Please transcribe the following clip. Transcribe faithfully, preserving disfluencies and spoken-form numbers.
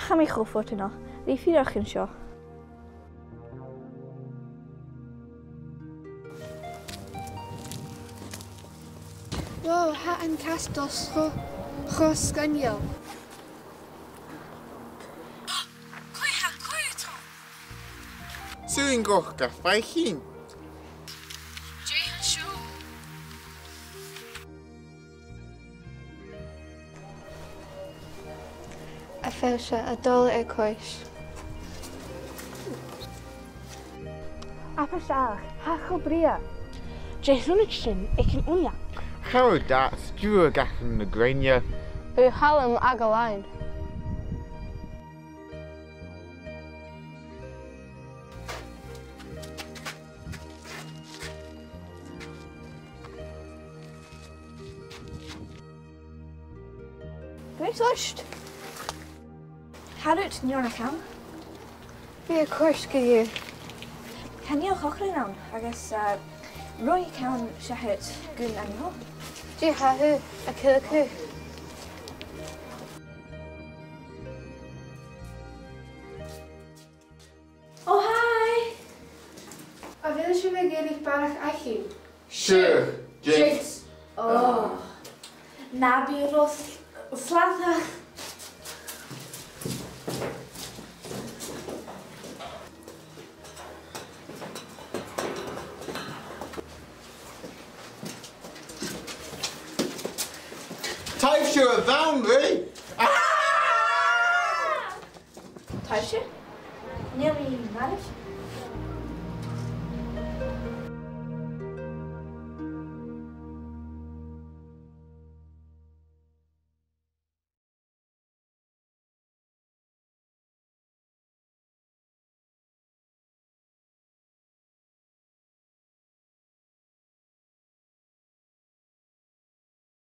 Tha mi cho fortanach, bidh e fìor an seo. Wow, tha an castle cho, cho sgoinneil. Cò tha, cò tha? Sùil an gnothach fhaicinn. Dè tha seo? A Pheilse, a' dol air cois. A Phaisealach, tha e cho brèagha. Dè chunnaic sinn aig an uinneag? Chabhraidh dad stiùireadh againn na grèine. Bu chaomh leam a' gabhail. Great first. Tha rud neònach ann. Bidh e a' còrdadh riut. Chan eil còcairean ann, agus, uh, rinn mi ceann seachad gun an-diugh. Dè tha thu a' ciallachadh? Oh, hi! A bheil sibh ag iarraidh barrachd fhaicinn? Sure, Jinx. Jinx. Oh. Na bi ro s-, slàinte. Taibhse a-bhàn ri! Ah! Taibhse? Nì mi marbh.